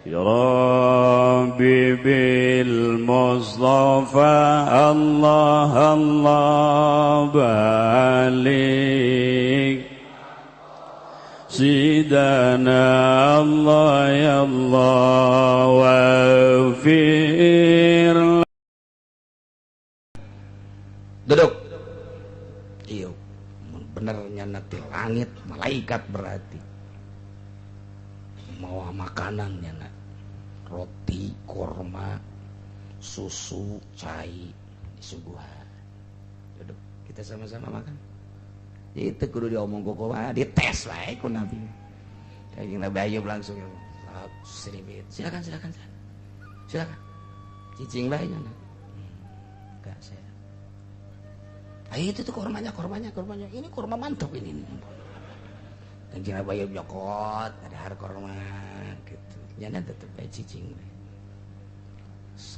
Ya Rabbi bil Mustafa Allah Allah balik Sidana Allah ya Allah wafir. Duduk. Iya, benernya nanti langit malaikat berarti mau makanannya nak roti, korma, susu, cai disuguhan. Duduk, kita sama-sama makan. Itu kudu diomong kok dites wae ku Nabi. Kanjeng Nabi Ayub langsung ya. Seribit. Silakan, silakan, silakan. Silakan. Cicing bae nya. Enggak saya. Ayo itu tuh kormanya, kormanya, kormanya. Ini korma mantap ini. Kanjeng Nabi Ayub nyokot, ada har korma gitu. Nyana tetep bae cicing bae.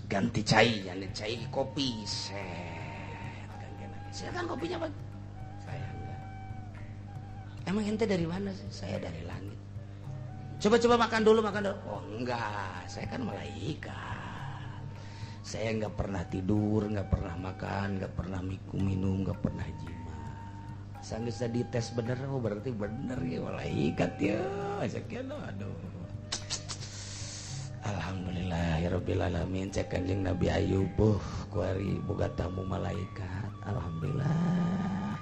Ganti cai, nyana cai kopi. Set. Kanjeng Nabi. Silakan kopinya, Pak. Saya enggak. Emang ente dari mana sih? Saya dari langit. Coba-coba makan dulu, makan dulu. Oh enggak, saya kan malaikat. Saya enggak pernah tidur, enggak pernah makan, enggak pernah minum, enggak pernah jima. Sanggeus dites bener, oh berarti bener ya malaikat ya. Sekian, aduh. Alhamdulillah ya rabbil alamin. Cek Kanjeng Nabi Ayub, kuari boga tamu malaikat. Alhamdulillah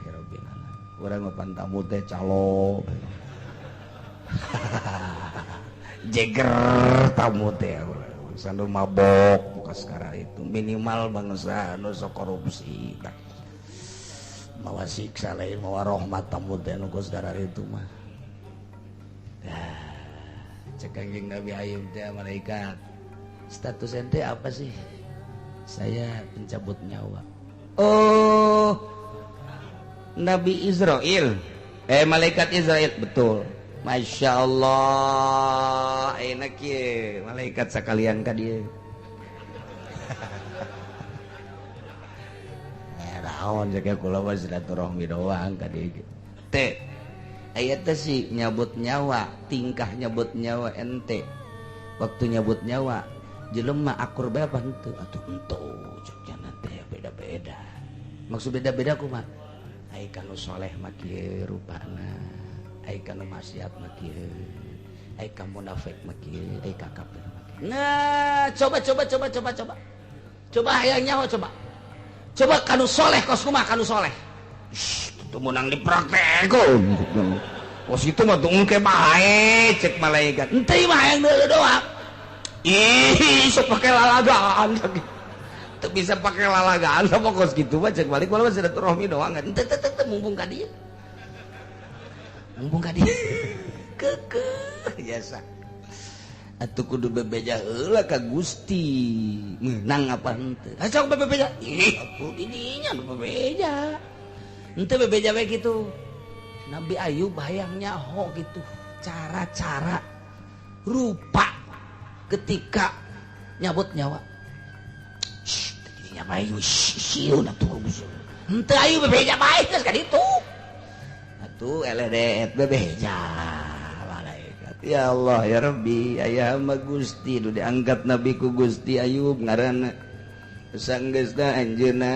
ya rabbil alamin. Urang mah tamu teh calo. Jeger tamu teh bangsa nu mabok muka sekarang itu minimal bangsa nu sok korupsi. Mawa siksa lain mawa rahmat tamu teh nu sekarang itu mah. Cek Kanjeng Nabi Ayub teh malaikat, status ente apa sih? Saya pencabut nyawa. Oh, Nabi Israel, malaikat Israel, betul. Masya Allah, enak ya malaikat sekalian ka dia. Naon cek kula mah silaturahmi doang ka dieu. Teh aya teh sih nyabut nyawa, tingkah nyabut nyawa ente. Waktu nyabut nyawa jelema akur bae apa henteu? Atuh henteu cek nya teh beda-beda. Maksud beda-beda kumaha? Ai kanu soleh mah kieu rupana, ai kanu maksiat mah kieu, ai ka munafik mah kieu, ai ka kafir mah kieu. Nah, coba coba coba coba coba. Coba hayang nyawa coba. Coba kanu soleh kos kumaha kanu soleh. Itu menang dipraktekeun. Kos itu mah tuh engke bae cek malaikat. Henteu mah hayang deuleu doang. Ih, sok pake lalagaan. Teu bisa pake lalagaan sama kos kitu mah cek balik mah silaturahmi doang. Henteu teu teu mumpung ka dieu. Mumpung ka dieu. Keukeuh biasa. Atuh kudu bebeja heula ka Gusti. Meunang apa henteu? Ah sok bebeja. Ih, atuh di dinya nu bebeja. Henteu bebeja we kitu. Nabi Ayub hayang nyaho gitu cara-cara rupa ketika nyabut nyawa. Shh, dinya bae sieun atuh. Henteu ayu bebeja bae geus ka ditu. Atuh eleh deet bebeja. Malaikat. Ya Allah ya Rabbi, aya mah Gusti nu diangkat Nabi ku Gusti Ayub ngaranna. Sanggeusna anjeunna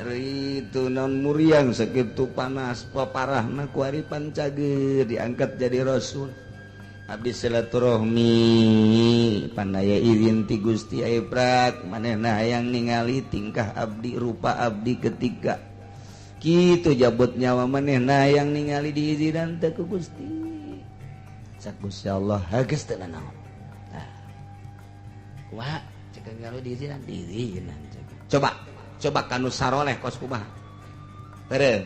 ritu naon muriang sakitu panas paparahna ku ari pancageur diangkat jadi rasul. Abdi silaturahmi panaya izin ti Gusti Ayub manehna hayang ningali tingkah abdi rupa abdi ketika kitu jabut nyawa manehna hayang ningali diizinan teh ku Gusti. Cak Gusti Allah geus teu nanaon. Nah. Kumaha cek ngalu diizinan diizinan. Coba coba kanu saroleh kos kumaha. Beureum.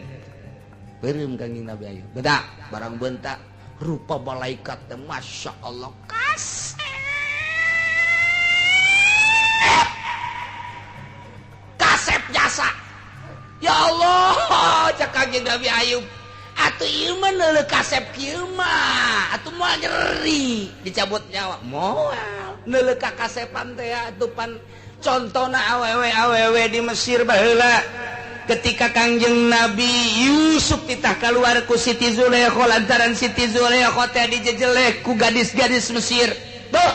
Beureum Kangjeng Nabi Ayub. Beda barang bentak rupa malaikat teh Masya Allah kasep. Kasep jasa. Ya Allah cek Kangjeng Nabi Ayub. Atuh ieu mah neuleuh kasep kieu mah. Atuh moal nyeri dicabut nyawa. Moal neuleuh ka kasepan teh atuh pan contona awewe-awewe di Mesir baheula ketika Kangjeng Nabi Yusuf titah keluar ku Siti Zulaikha lantaran Siti Zulaikha teh dijejelek ku gadis-gadis Mesir. Tuh,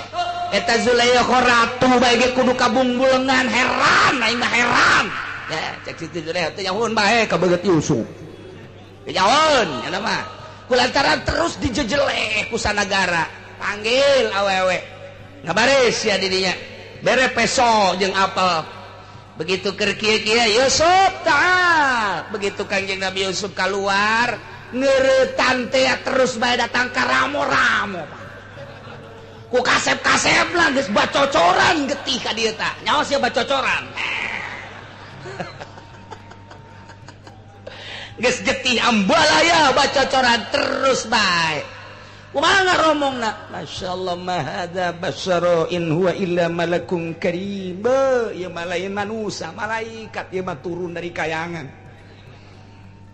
Eta Zulaikha ratu bae ge kudu kabungbulengan heran aing mah heran. Ya cek Siti Zulaikha teh nyahoeun bae ka beungeut Yusuf. Nyahoeun nya mah. Kulantaran terus dijejeleh ku sanagara. Panggil awewe. Ngabaris sia di dinya. Bere peso jeung apel. Begitu keur kieu-kieu Yusuf taat. Begitu Kangjeng Nabi Yusuf keluar ngeuretan teh terus bae datang ka ramo-ramo. Ku kasep-kasep lah geus bacocoran getih ka dieu tah. Nyaho sia bacocoran. Geus getih ambalaya bacocoran terus bae. Kumaha ngaromongna? Masyaallah ma hadza basyara in huwa illa malakun karim. Ieu mah lain manusia, malaikat ieu mah turun dari kayangan.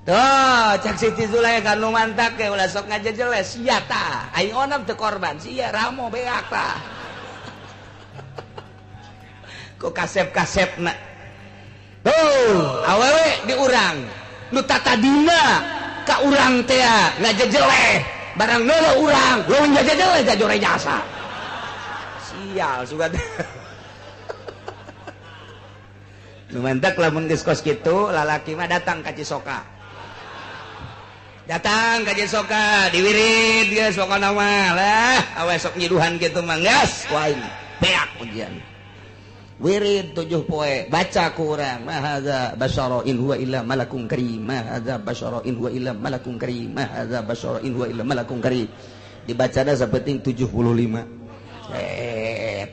Tuh, cek Siti Zulaikha nu mantak ge ulah sok ngajejeles sia tah. Aing onam teu korban, sia ramo beak tah. Ku kasep-kasepna. Tuh, awewe di urang. Nu tatadina ka urang teh ngajejeleh. Barang neuleuh urang, leuwih ngajejeleh jajore jasa. Sial sugan. Nu mantak lamun geus kos kitu, lalaki mah datang ka Cisoka. Datang ka Cisoka, diwirid geus pokona mah lah, awe sok nyiduhan kitu mah geus ku aing beak ujian. Wirid 7 poe, baca ku urang, ma hadza basyara in huwa illa malakun karim, ma hadza basyara in huwa illa malakun karim, ma hadza basyara in huwa illa malakun karim. Dibacana sapenting 75.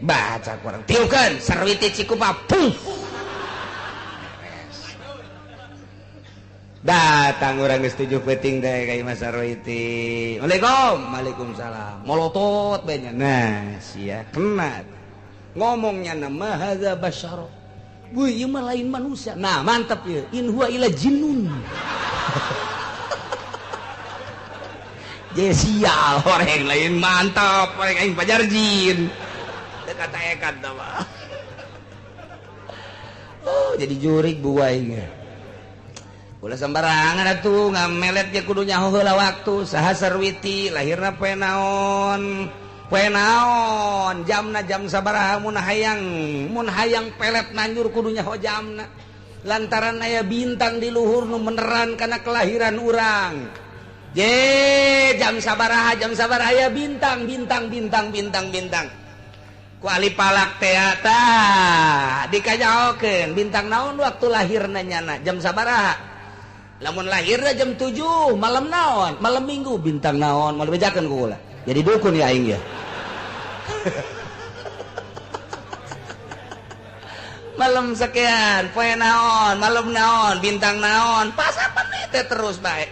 Baca ku urang. Tiukeun sarwiti cikupa puh. Datang orang geus 7 peuting teh ka Imah Sarwiti. Waalaikum, waalaikumsalam. Molotot bae nya. Nah, sia kena. Ngomongnya nama hadza basyara. Weuh, ieu mah lain manusia. Nah, mantap ieu. In huwa illa jinnun. Je sial orang lain mantap, orang aing pajar jin. Teu kata ekat tah mah. Oh, jadi jurig buai ge. Ulah sembarangan atuh ngamelet ge kudu nyaho heula waktu. Saha Sarwiti lahirna poe naon? Poe naon? Jamna jam sabaraha mun hayang pelet nanjur kudu nyaho jamna. Lantaran aya bintang di luhur nu meneran kana kelahiran urang. Je jam sabaraha aya bintang bintang bintang bintang bintang. Ku ahli palak teh tah dikajaokeun bintang naon waktu lahirna nyana jam sabaraha. Lamun lahirna jam 7 malam naon, malam minggu bintang naon, mau dibejakeun ku kula. Jadi dukun ya aing ya. Malam sekian, poe naon, malam naon, bintang naon, pas apa teh terus bae.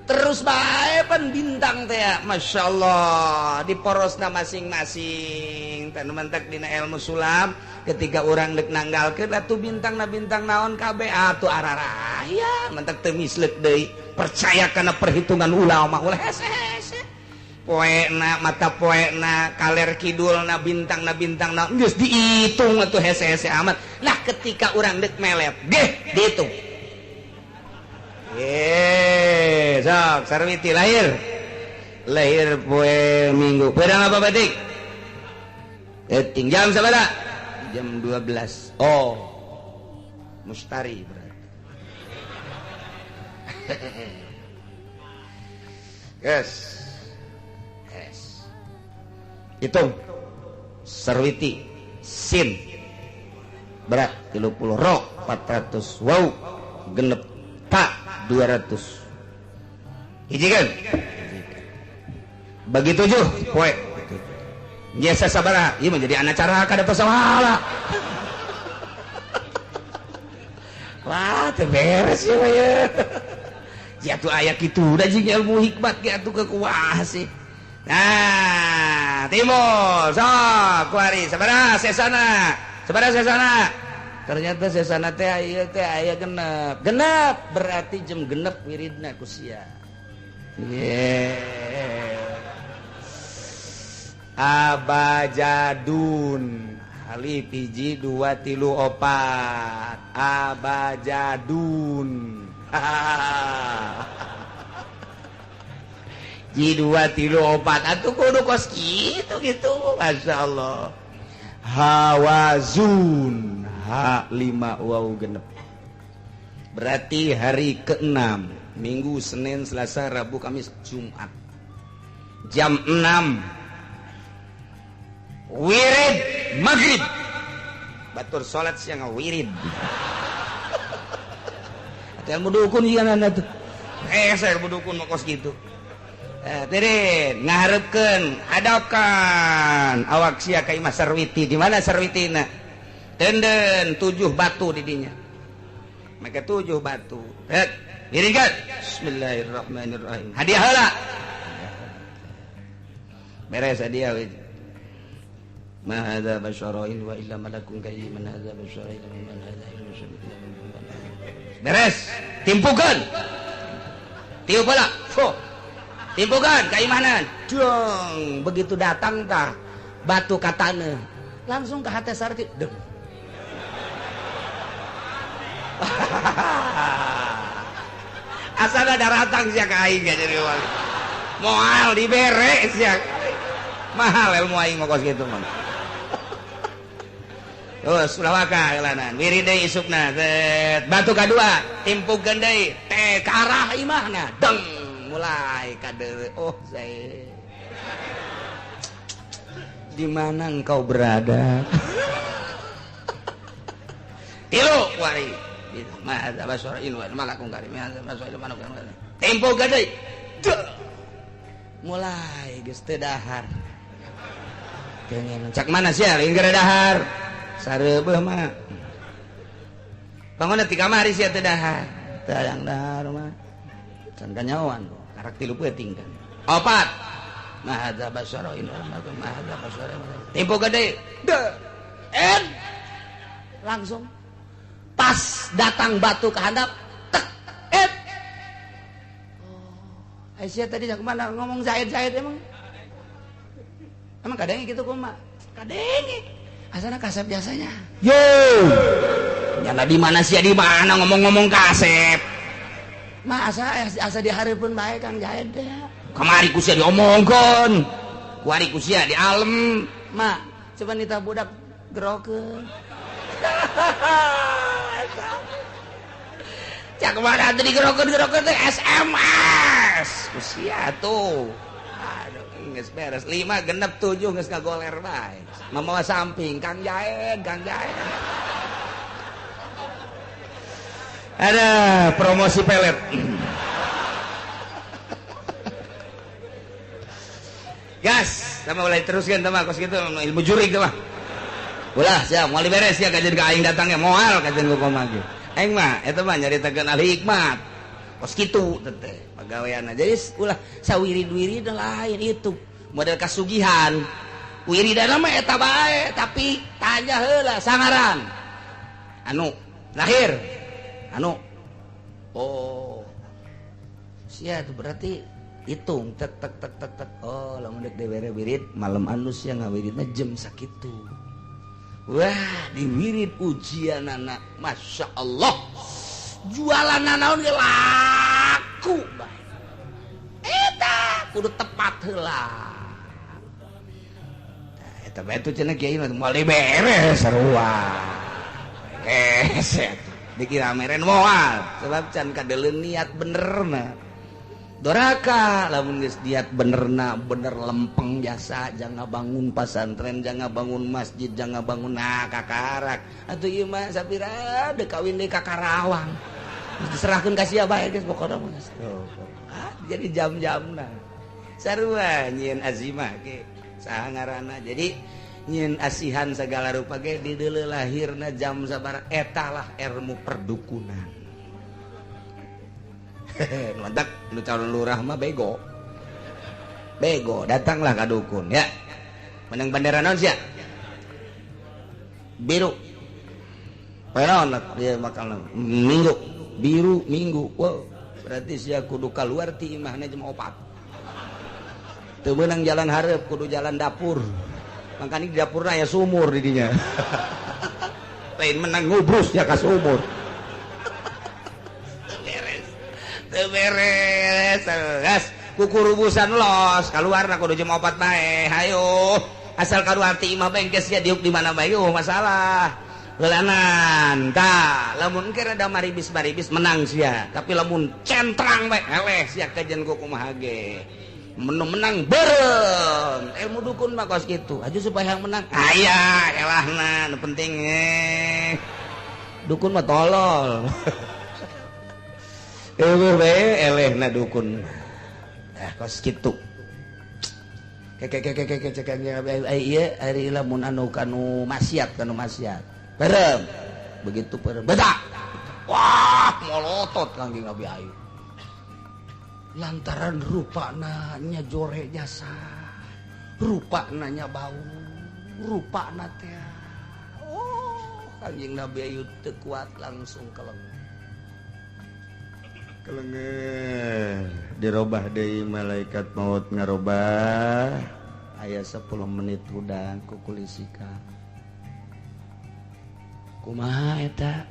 Terus bae pan bintang teh ya. Masya Allah, di porosna masing-masing. Tanu mentek dina ilmu sulam ketika urang deuk nanggalkeun atuh bintangna bintang naon kabeh atuh araraya mentek teu misleuk deui. Percaya kana perhitungan ulama ulah hese-hese. Poena mata poena kaler kidulna bintangna bintangna geus diitung atuh hese-hese amat. Nah ketika urang deuk melet geh dihitung. Sok Sarwiti lahir. Lahir poe Minggu. Pedang apa batik? Eting jam sabaraha? Jam 12. Oh. Mustari berarti. Yes. Yes. Hitung. Sarwiti sin berat 30 ro 400 wow genep tak 200 hiji kan bagi 7 poe biasa sabaraha ieu menjadi anak cara kada pasahala wah teu beres ieu mah ye jatuh aya kitu da jeung ilmu hikmat ge atuh kekuah sih. Nah timur sok kuari sabaraha sesana sabaraha sesana. Ternyata sesana teh ieu teh aya genep. Genep berarti jam genep wiridna ku sia. Yeah. Abajadun alif hiji 2 3 4 abajadun. Ji 2 3 4 atuh kudu kos kitu gitu. Masya Allah. Hawazun H5 waw genep. Berarti hari ke-6, Minggu, Senin, Selasa, Rabu, Kamis, Jumat. Jam 6 wirid maghrib. Batur salat siang wirid. Atau ilmu dukun juga nanda tuh. Saya ilmu dukun mah kos gitu. Tirin ngaharepkeun, hadapkan awak sia ka imah Sarwiti. Di mana Sarwitina? Tenden 7 batu di dinya. Maka 7 batu. Hek, wiridkan. Bismillahirrahmanirrahim. Hadiah heula. Beres hadiah. Ma hadza basyarain wa illa malakun karim man hadza basyarain man hadza illa. Beres, timpukeun. Tiup heula. Fuh. Timpukan keimanan. Dong, begitu datang tah batu katana langsung ke hati Sarti. Deng. Asal ada ratang sia ka aing jadi wali. Moal dibere sia. Mahal ilmu aing mah kos kitu mah. Terus ulah waka heulanan. Wirid deui isukna. Set. Batu kadua timpukeun deui teh ka arah imahna. Deng. Mulai kader, oh saya di mana engkau berada? Tilu wari, ma basor ilmu malakung karim, basor ilmu malakung karim. Tempo gade, mulai geus teu dahar. Pengen cak mana sih? Lain gara dahar, sareubeeh mah. Bangun ti kamari sia teu dahar, teu hayang dahar mah. Can kanyawan. Karak tilu peuting kan. 4. Ma hadza basyara in ma hadza basyara. Tempo gede. En langsung pas datang batu ke handap tek et. Oh, Aisyah tadi jak mana ngomong Zaid-Zaid emang. Emang kadenge kitu kumaha? Kadenge. Asana kasep biasanya. Yo. Nyana di mana sia di mana ngomong-ngomong kasep. Ma asa dihareupeun bae Kang Jaid teh. Kamari ku sia diomongkeun. Kuari ku sia dialem. Ma, coba nita budak gerokeun. Cak mana teh digerokeun-gerokeun teh SMS. Ku sia tuh. Aduh, geus beres 5 genep 7 geus ngagoler bae. Mamawa samping Kang Jaid, Kang Jaid. Ada promosi pelet. Gas, sama mulai teruskan sama kos gitu ilmu jurik sama. Ulah, siap, mau beres ya kajian ke aing datangnya moal kajian ku kumaha ge. Aing mah eta mah nyaritakeun ahli hikmat. Kos kitu teh pagaweanna. Jadi ulah sawirid-wirid lain itu model kasugihan. Wiridana mah eta bae tapi tanya heula sangaran. Anu lahir anu oh sia itu berarti hitung tek tek tek tek tek oh lamun dek dibere wirid malam anu sia ngawiridna jam sakitu wah diwirid ujianana Masya Allah jualan naon ge laku bae eta kudu tepat heula eta bae tuh cenah kiai mah moal dibere sarua beres dikira meren moal sebab can kadeuleun niat benerna doraka lamun geus niat benerna bener lempeng jasa jangan bangun pasantren jangan bangun masjid jangan bangun nah kakarak atuh ieu mah sapira deuk kawin deui ka Karawang diserahkeun ka sia bae geus pokona mah jadi jam-jamna sarua nyieun azimah ge saha ngaranna jadi nyin asihan segala rupa ge di deuleu lahirna jam sabaraha eta lah ilmu perdukunan. Mantak nu calon lurah mah bego. Bego datanglah ka dukun ya. Menang bendera naon sia? Biru. Naon lah dia bakal minggu. Biru minggu. Wow, berarti sia kudu kaluar ti imahna jam 4. Teu meunang jalan hareup kudu jalan dapur. Makanya di dapurna ya sumur di dinya. Lain menang ngubrus ya ka sumur. Beres. Teu beres. Gas Kukurubusan los kaluarna kudu jam 4 bae. Hayo asal kaluar ti imah bengkes sia diuk di mana bae oh masalah. Heulanan tah lamun engke rada maribis-maribis menang sia, tapi lamun centrang bae eleh sia kajen ku kumaha ge. Menang beureum. Ilmu dukun mah kos kitu. Aju supaya yang menang. Aya elahna nu penting Dukun mah tolol. Eueuh bae elehna dukun. Kos kitu. Keke cek ieu ari lamun anu kanu maksiat kanu maksiat. Beureum. Begitu beureum. Bedak. Wah, molotot Kangjeng Nabi Ayub. Lantaran rupana nya jore jasa. Rupana nya bau. Rupana teh. Oh, Kangjeng Nabi Ayub teu kuat langsung keleng. Kelengen dirobah deui malaikat maut ngarobah aya 10 menit hudang ku kulisika kumaha eta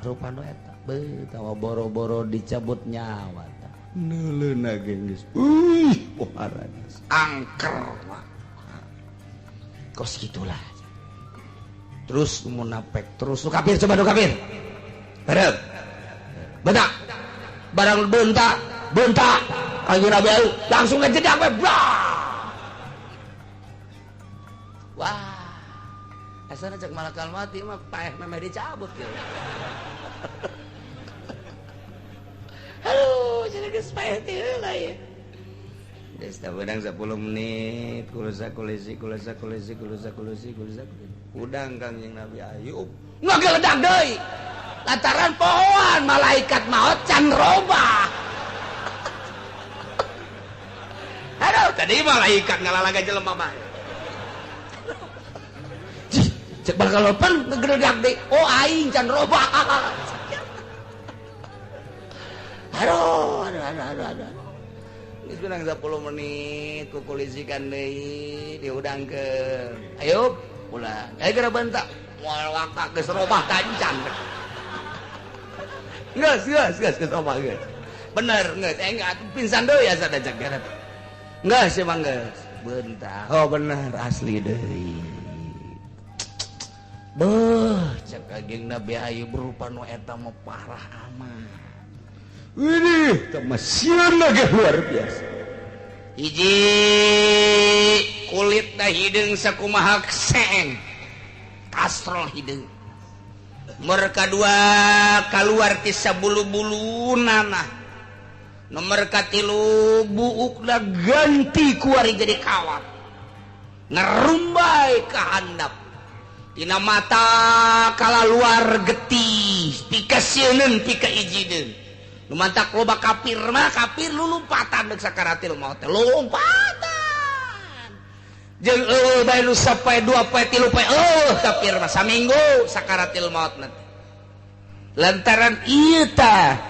rupana eta beuh tawa boro-boro dicabut nyawa ta neuleuna ge geus uih pohara geus angker mah kos kitulah terus munafik terus nu kafir coba nu kafir bareng bedak barang bentak bentak Kangjeng Nabi Ayub langsung ngejedak we wah asana cek malakal mati mah paeh memeh dicabut gitu. Aduh jadi geus paeh teh heula ieu geus tah beunang 10 menit kulusa kulisi kulusa kulisi kulusa kulisi kulusa udang Kangjeng Nabi Ayub ngageledak deui lantaran pohoan malaikat maut can robah. Aduh tadi malaikat ngalalaga jelema mah. Cek bakal lopan ngegeledak deui. Oh aing can robah. Aduh aduh aduh aduh. Geus beunang 10 menit kukulisikan deui diudangkeun. Ayo pulang. Ayo geura bentak. Moal wakak geus robah tancan. Geus geus geus geus robah geus. Bener geus enggak pingsan deui asa da jaga. Geus emang geus. Bentar. Oh bener asli deui. Beuh cek Kangjeng Nabi Ayub rupa nu eta mah parah amat. Widih, teh mah sieun ge luar biasa. Hiji kulitna hideung sakumaha seeng. Kastrol hideung. Nomor kadua kaluar ti sabulu-bulu nanah. Nomor katilu buukna ganti kuari jadi kawat. Ngerumbai ka handap. Tina mata kalaluar getih, pikasieuneun pikaijineun. Nu mantak loba kafir mah kafir lulumpatan deuk sakaratil maut teh lompatan. Jeung eueuh bae nu sapoe dua poe tilu poe eueuh kafir mah saminggu sakaratil maut nanti. Lantaran ieu tah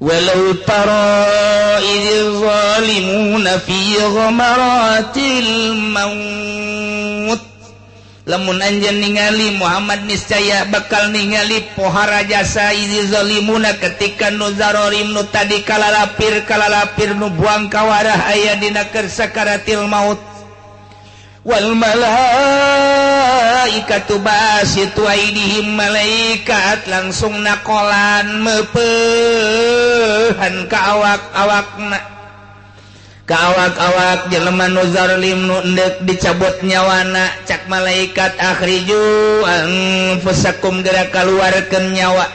walau tara idz zalimuna fi ghamaratil maut. Lamun anjeun ningali Muhammad niscaya bakal ningali pohara jasa idz zalimuna ketika nu zarorim nu tadi kalalapir kalalapir nu buang kawarah aya dina keur sakaratil maut. Wal malaikatu basitu aidihim malaikat langsung nakolan meupehan ka awak-awakna ka awak-awak jelema nu zalim nu endek dicabut nyawana cak malaikat akhriju anfusakum geura kaluarkeun nyawa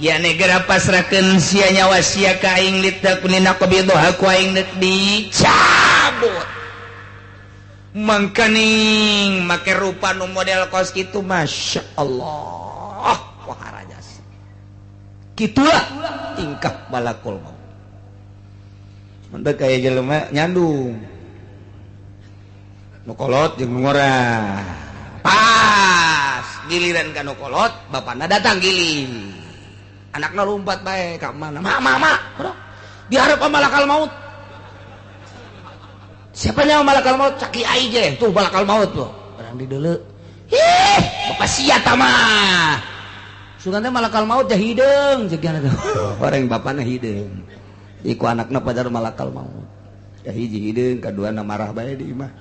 yakni geura pasrahkeun sia nyawa sia ka aing litakuna qabidha ku aing deuk dicabut. Mangkaning make rupa nu model kos kitu Masya Allah wahara jasa kitulah tingkah malakul maut. Mantap kaya jelema nyandung nu kolot jeung nu ngora pas giliran ka nu kolot bapana datang giling anakna lompat bae ka mana mak mak mak diharap malakal maut. Siapa nyawa malakal maut? Caki aing tuh malakal maut tuh. Orang di deuleu. Ih, bapak sia ta mah. Sugan teh malakal maut teh hideung ceuk teh. Orang bapana hideung. Iku anakna pajar malakal maut. Kahiji hideung, kaduana marah bae di imah.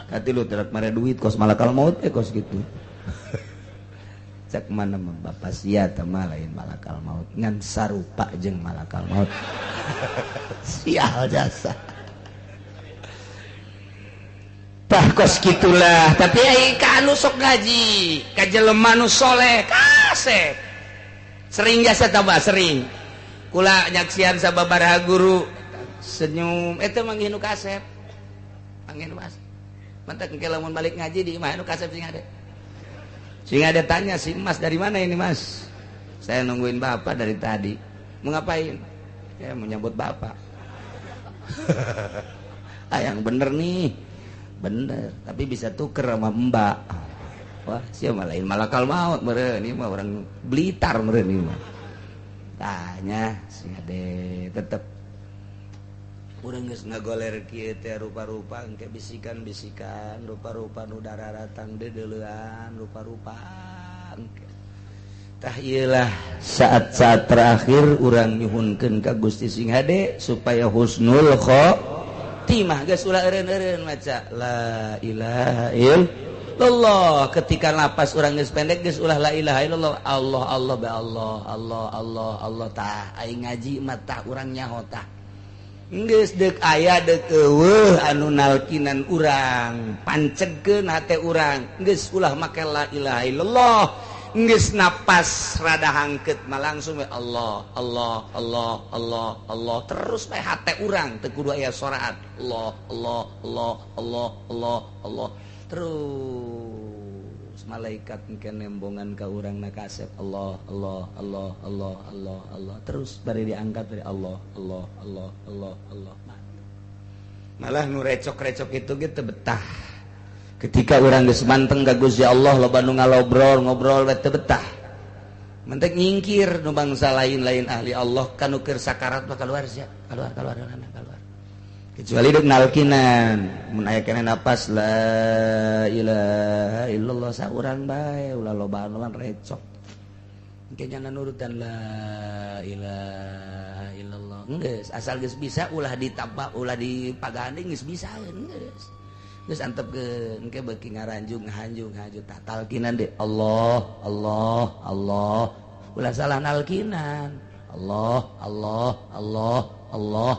Katilu teu mare duit kos malakal maut teh kos kitu. Cak mana mah bapak sia teh mah lain malakal maut, ngan sarupa jeung malakal maut. Sial jasa. Tah kos kitulah, tapi ai ka anu sok ngaji, ka jelema nu soleh kasep. Sering jasa tambah sering. Kula nyaksian sababaraha guru senyum eta manggih nu kasep. Manggih nu kasep. Mantak engke lamun balik ngaji di imah nu kasep sing ada. Sing ada tanya si Mas dari mana ini Mas? Saya nungguin bapak dari tadi. Mau ngapain? Ya mau nyambut bapak. Ah yang bener nih. Bener, tapi bisa tuker sama mbak. Wah, siapa lain malakal maut meureun ieu mah orang Blitar meureun ieu mah. Tanya sing ade tetep urang geus ngagoler kieu teh rupa-rupa engke bisikan-bisikan, rupa-rupa nu dararatang deudeulean, rupa-rupa engke. Tah ieu lah saat-saat terakhir urang nyuhunkeun ka Gusti sing hade supaya husnul khotimah. Geus ulah eureun-eureun maca la ilaha illallah. Ketika napas urang geus pendek geus ulah la ilaha illallah, Allah Allah ba Allah Allah Allah Allah. Tah aing ngaji mah tah urang nyaho tah. Geus deuk aya deuk eueuh anu nalkinan urang, pancegkeun hate urang. Geus ulah make la ilaha illallah. Geus napas rada hangkeut mah langsung we Allah Allah Allah Allah Allah terus we hate urang teu kudu aya soraat. Allah Allah Allah Allah Allah Allah terus malaikat engke nembongan ka urang na kasep Allah Allah Allah Allah Allah Allah terus bari diangkat dari Allah Allah Allah Allah Allah. Malah nu recok-recok itu ge teu betah. Ketika urang geus manteng ka Gusti Allah loba nu ngalobrol ngobrol we teu betah. Mentek nyingkir nu bangsa lain-lain ahli Allah kanu keur sakarat mah keluar sia, keluar keluar keluar. Kecuali dek nalkinan mun aya keneh napas la ilaha illallah saurang bae ulah lobaan recok. Engke nyana nurutan la ilaha illallah. Geus asal geus bisa ulah ditambah ulah dipaganding geus bisa geus. Geus antepkeun engke beuki ngaranjung ngahanjung ngahaju tah talkinan deui Allah Allah Allah ulah salah nalkinan Allah Allah Allah Allah.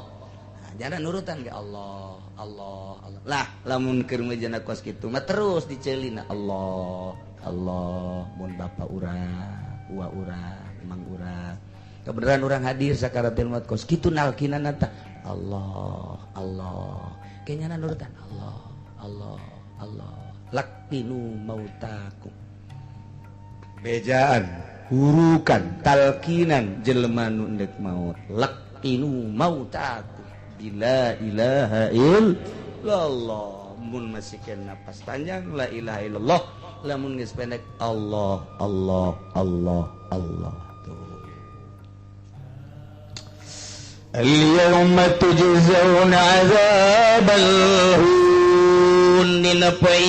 Jangan nurutan ke Allah Allah Allah. Lah lamun keur mejana kos kitu mah terus diceulina Allah Allah mun bapa urang uwa urang mang urang kebenaran urang hadir sakaratul maut kos kitu nalkinan tah Allah Allah kayaknya nurutan Allah Allah Allah laqinu mautakum bejaan hurukan talkinan jelema nu endek maut laqinu mautakum bila ilaha illallah. Mun masih kena napas panjang la ilaha illallah, lamun geus pendek Allah Allah Allah Allah. Tuh. Al-yawma tujzauna 'adzabal hun dina poe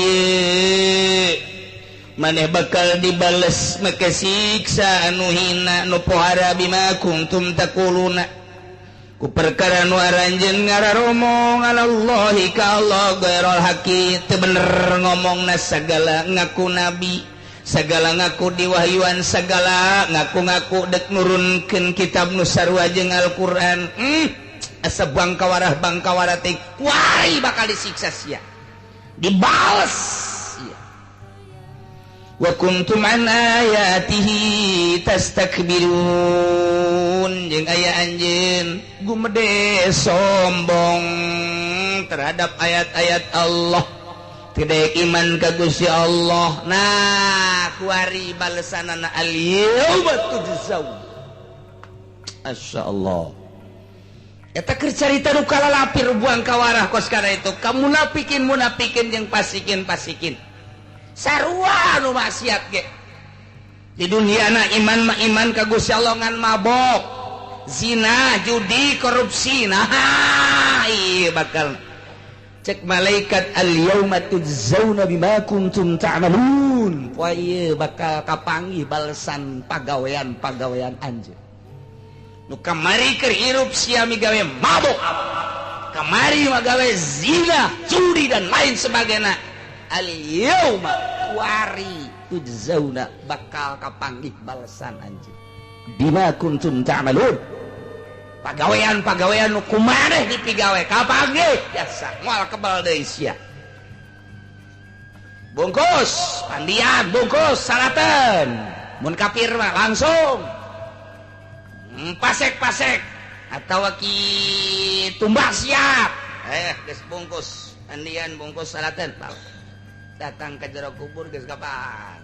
maneh bakal dibales make siksa anu hina nu pohara bima kuntum taquluna ku perkara nu aranjeun ngararomong alallahi ka Allah ghairul haqi teu bener ngomongna sagala ngaku nabi sagala ngaku diwahyuan sagala ngaku-ngaku dek nurunkeun kitab nu sarua jeung Al-Qur'an. Asa bangkawarah bangkawarah teh kuari bakal disiksa sia dibales sia. Wa kuntum an ayatihi tastakbirun jeung aya anjeun gumede sombong terhadap ayat-ayat Allah tidak iman ka Gusti Allah. Nah kuari balesanana al-yauma tujzaun. Masyaallah eta keur carita nu kalalapir buang kawarah kos kana itu ka munafikin munafikin jeung pasikin pasikin sarua nu maksiat ge di dunia na iman mah iman ka Gusti Allah ngan mabok zina judi korupsi. Nah ieu bakal cek malaikat al-yauma tujzauna bima kuntum ta'malun. Poe ieu bakal kapanggih balesan pagawean-pagawean anjeun. Nu kamari keur hirup sia migawe mabok, kamari magawe zina, curi dan lain sebagainya. Al yauma kuari tujzauna bakal kapanggih balesan anjeun bima kuntum ta'malun. Pagawean-pagawean nu kumaneh dipigawe kapanggih biasa moal kebal deui sia. Bungkus pandian, bungkus salaten, mun kafir mah langsung pasek-pasek atau ki tumbak siap. Geus bungkus pandian, bungkus salaten, datang ke jero kubur geus kapan.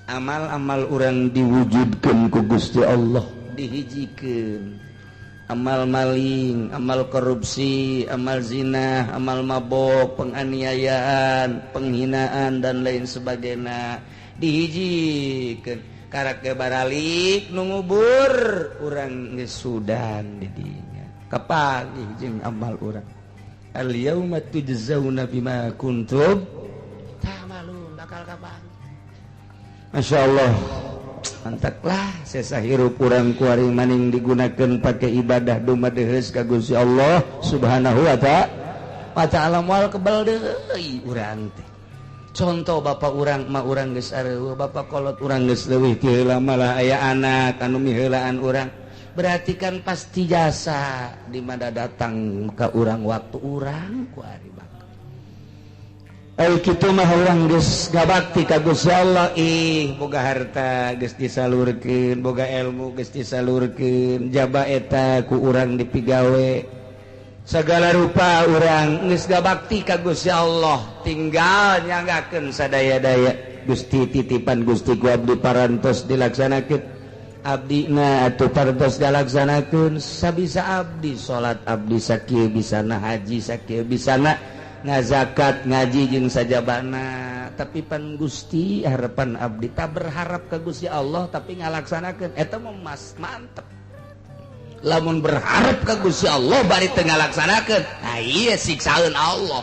Amal-amal urang diwujudkeun ku Gusti Allah, dihijikeun. Amal maling, amal korupsi, amal zina, amal mabok, penganiayaan, penghinaan dan lain sebagainya dihijikeun. Karak ge baralik nu ngubur urang geus sudan di dinya. Kapanggih jeung amal urang. Al yauma tujzauna bima kuntum ta'malun, bakal kapanggih. Masya Allah, mantaklah sesa hirup urang kuari maning digunakan pakai ibadah dumadeheus ka Gusti Allah Subhanahu wa ta'ala moal kebal deui urang teh. Contoh bapak urang ma urang geus areueuh, bapak kolot urang geus leuwih ti heula malah aya anak anu miheulaan urang. Berarti kan pasti jasa di mana datang ka urang waktu urang kuari bakal. Ai kitu mah urang geus gabakti ka Gusti Allah, ih boga harta geus disalurkeun, boga ilmu geus disalurkeun, jaba eta ku urang dipigawe. Segala rupa urang geus gabakti ka Gusti Allah, tinggal nyanggakeun sadaya-daya. Gusti titipan Gusti ku abdi parantos dilaksanakeun. Abdina atuh parantos dilaksanakeun sabisa abdi salat abdi sakieu bisana, haji sakieu bisana, ngazakat ngaji jeung sajabana. Tapi pan Gusti harapan abdi tak berharap ka Gusti Allah tapi ngalaksanakeun eta mah mas mantep. Lamun berharap ka Gusti Allah bari teu ngalaksanakeun, nah ieu siksaeun Allah.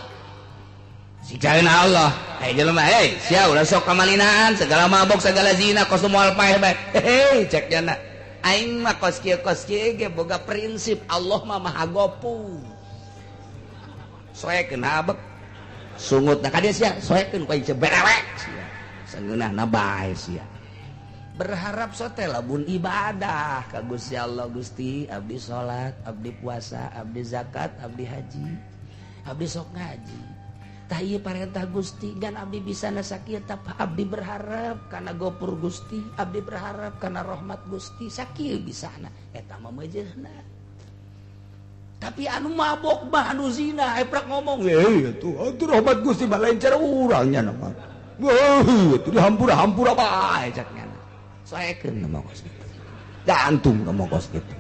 Siksaeun Allah. Hei jelema, hei sia ulah sok kamalinaan, segala mabok, segala zina, kos moal paeh bae. Hei cek jana. Aing mah kos kieu ge boga prinsip Allah mah Maha Gopur. Soekeun habek. Sungut na ka dieu sia, soekeun ku aing berewek sia. Sangeunahna bae sia. Berharap sote lamun ibadah ka Gusti Allah. Gusti abdi salat, abdi puasa, abdi zakat, abdi haji, abdi sok ngaji. Tah ieu parentah Gusti dan abdi bisa sakieu tah abdi berharap kana gopur Gusti, abdi berharap kana rahmat Gusti, sakieu bisana eta mah meujeuhna. Tapi anu mabok mah anu zina eprak ngomong, atuh atuh rahmat Gusti mah lain cara urang nya mah. Wah, atuh dihampura-hampura bae cak nya. Soekeun ngomong kos kitu. Gantung ngomong kos kitu.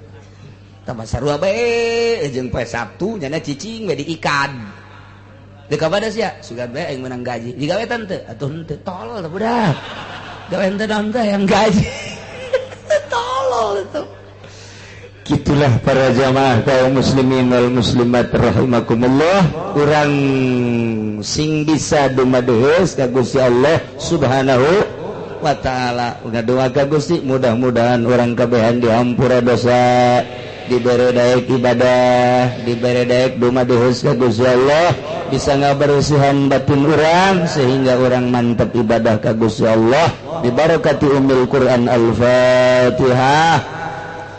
Tambah sarua bae jeung poe Sabtu nyana cicing we diikan. Deuk kapada sia? Sugan bae aing menang gaji. Digawe teu? Atuh henteu, tolol teh budak. Gawe henteu naon teh yang gaji. Tolol itu. Gitulah para jamaah kaum muslimin wal muslimat rahimakumullah. Urang sing bisa dumadeheus ka Gusti Allah Subhanahu wa ta'ala. Ngadoa ka Gusti mudah-mudahan urang kabehan dihampura dosa, dibere daek ibadah, dibere daek dumadeheus ka Gusti Allah, bisa ngabersihan batin urang sehingga urang mantep ibadah ka Gusti Allah. Bibarakati ummil Quran. Al-Fatihah.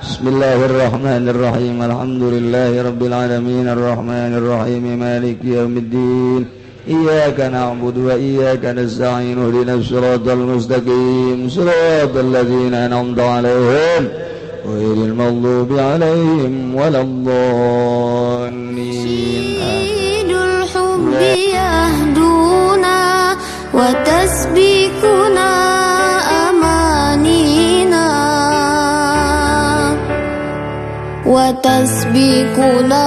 Bismillahirrahmanirrahim. Alhamdulillahirabbil alamin arrahmanirrahim maliki yaumiddin. Iyyaka na'budu wa iyyaka nasta'in ihdinas siratal mustaqim siratal ladzina an'amta 'alaihim ghairil maghdubi 'alaihim waladdallin. Sidul hubbi yahduna wa tasbikuna amanina wa tasbikuna.